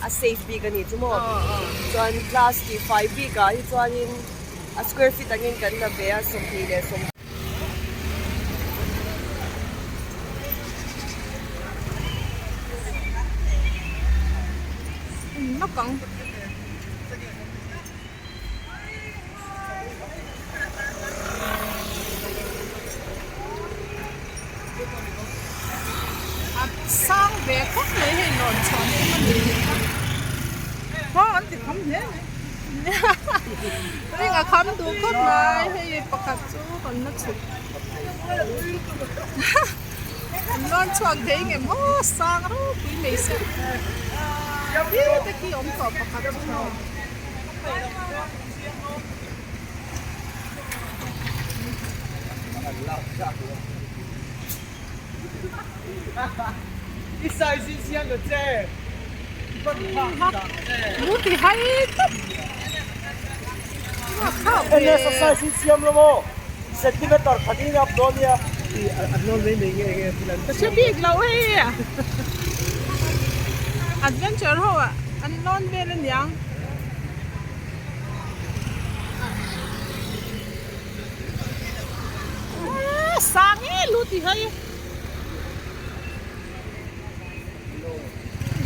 a safe bik a nih chu maw. Chuan glass tih fai bik ah hi chuanin a square feet angin kan la ve a 20 leh A sang ve khawp mai hei lawn chhuan em a ni kha. Khaw an ti kham hle mai. Ring a kham duh khawp mai hei pakhat chu kan la chhuk. An lawn chhuak thei nge maw sang ropui mai se. Te khi awm tawh pakhat chu maw. Adventure ho ah an lawn vel aniang. Sang e lu ti hai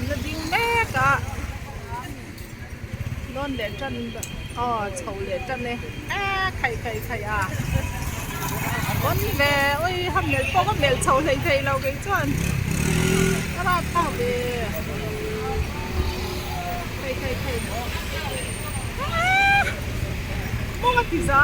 la ding mek a lawn leh tan aw chho leh tan e e khai khai khai a pawn ve ui ha melh pawh ka melh chho hlei thei lo kei chuan a rap thlak ve. Khei khei khei Mawng a ti za.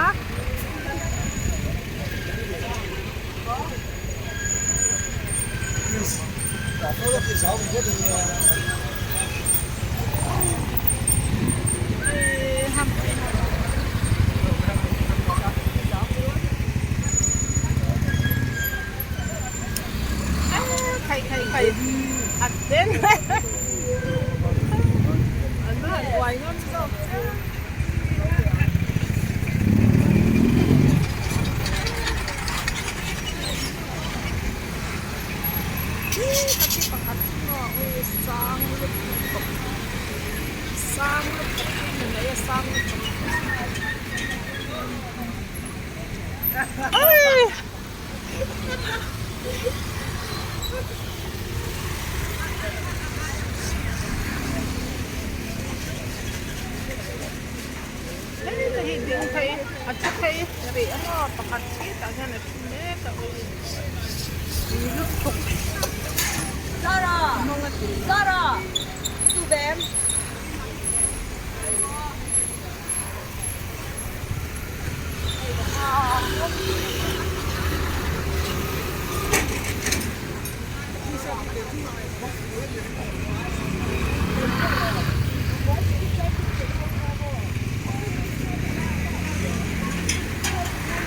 Khai khai khai a den. An va han uai ngam zawk che. Ka thi pakhat chu maw ui sang lutuk sang lutuk ni mai a sang lutuk. Hei te hi ding phei a thu phei rih a maw pakhat khi tah hian a thu mek a ui tui lutuk mawng a ti.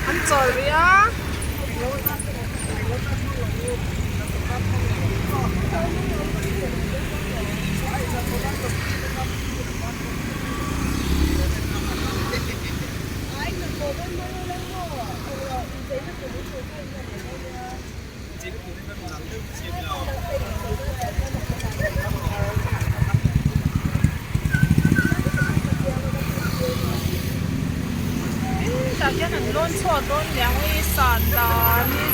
An chawl rih a. Tah hian an lawn chhuak dawn niang i san dan hi.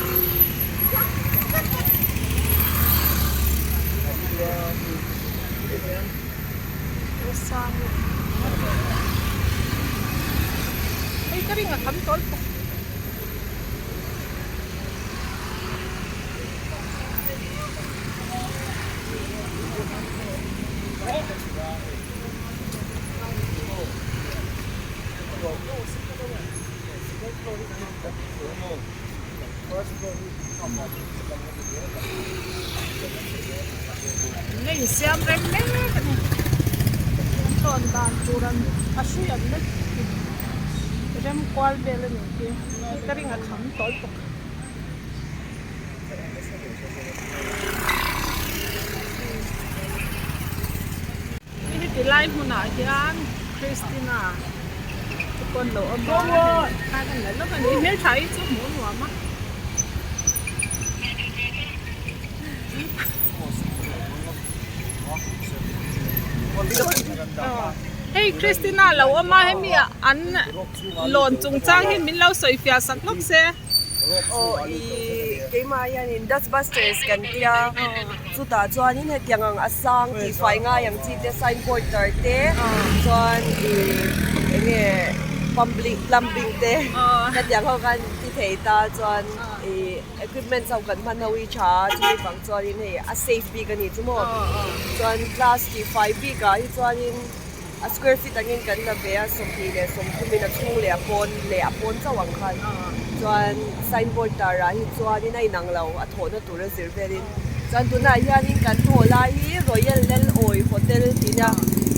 Hei ka ring a kham tawl bawk. An la insiam reng mek a ni. An lawn dan tur an a hrui an la rem kual vel a ni hi. Ka ring a kham tawl bawk. Hei heti lai hmunah hian Christina te pawn lo awm a hei khan a la lawk a ni hmeltha hi chu hmuh a nuam a. Hei Christina lo awm a hemi an lawn chungchang hi min lo sawi fiah sak lawk se. Aw i keimah hianin dustbusters kan tia chutah chuanin hetiang ang a sang tih fai ngai ang chi te signboard tar te chuan i enge pumbling plumbing te hetiang ho khan ti thei ta chuan i equipment ho kan hman ho hi tha a chumi vang chuanin hei a safe bik a nih chu maw chuan glass tih fai bik ah hi chuanin A square feet angin kan la ve a, 20 leh 30 in a chhung leh a pawn leh a pawn chauh ang khan chuan signboard tar ah hi chuanin a inang lo a thawhna tur a zir velin chuan tunah hianin kan thawh lai hi Royal Lel Awi Hotel tih nia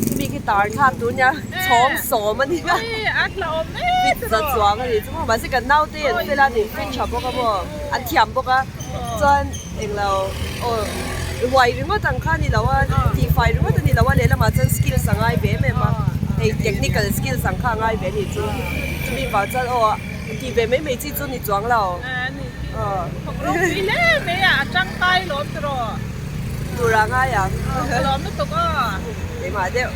chumi khi tar thlak tur nia chhawng sawm a nia feet za chuang a ni chu maw mahse kan naute an fel a an in tha bawk a maw an thiam bawk a chuan englo aw ruai ringawt ang kha a ni lo a tihfai ringawt a ni lo a lehlamah chuan skills a ngai ve em em a hei technical skills ang kha a ngai ve a nih chu chumi vang chuan aw tih ve mai mai chi chu ni chuang lo tur a ngai ang keimah deuh.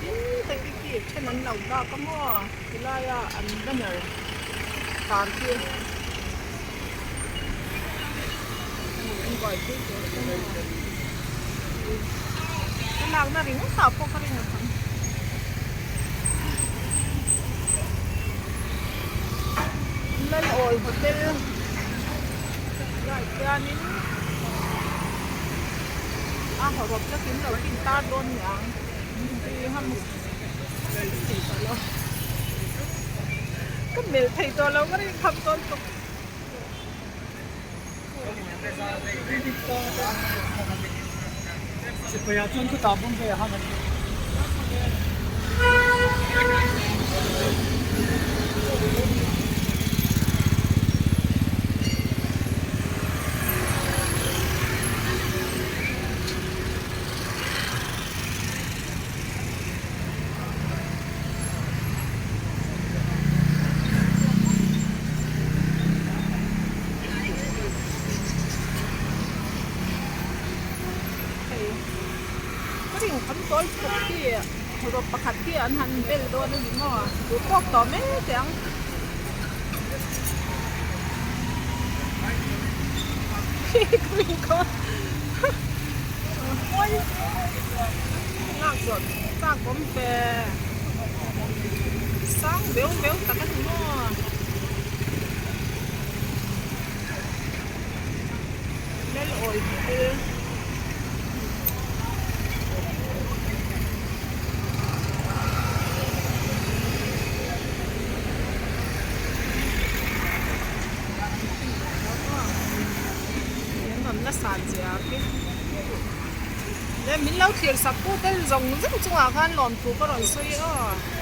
Tin te khi then an lo dak a maw tilaia an banner tar khi an buaipui tur te maw ka lakna ringawt ah pawh ka ring a tam. Lalawi hotel lai khianin a hawrawp takin lo kin tar dawn niang ka melh thei tawh lo ka rin kham dawn tawp. Hei ka ring kan tawi chhuk khi rawp pakhat khi an han bel dawn a ni maw duh tawk tawh mai teh ang. Ka ring kha. Lak zawh chak awm ve sang veu veu tak a ni maw lel awi hmel. An nasa chiah khi le min lo thlir sak tu te zawng zawng chungah khan lawmthu ka rawn sawi aw.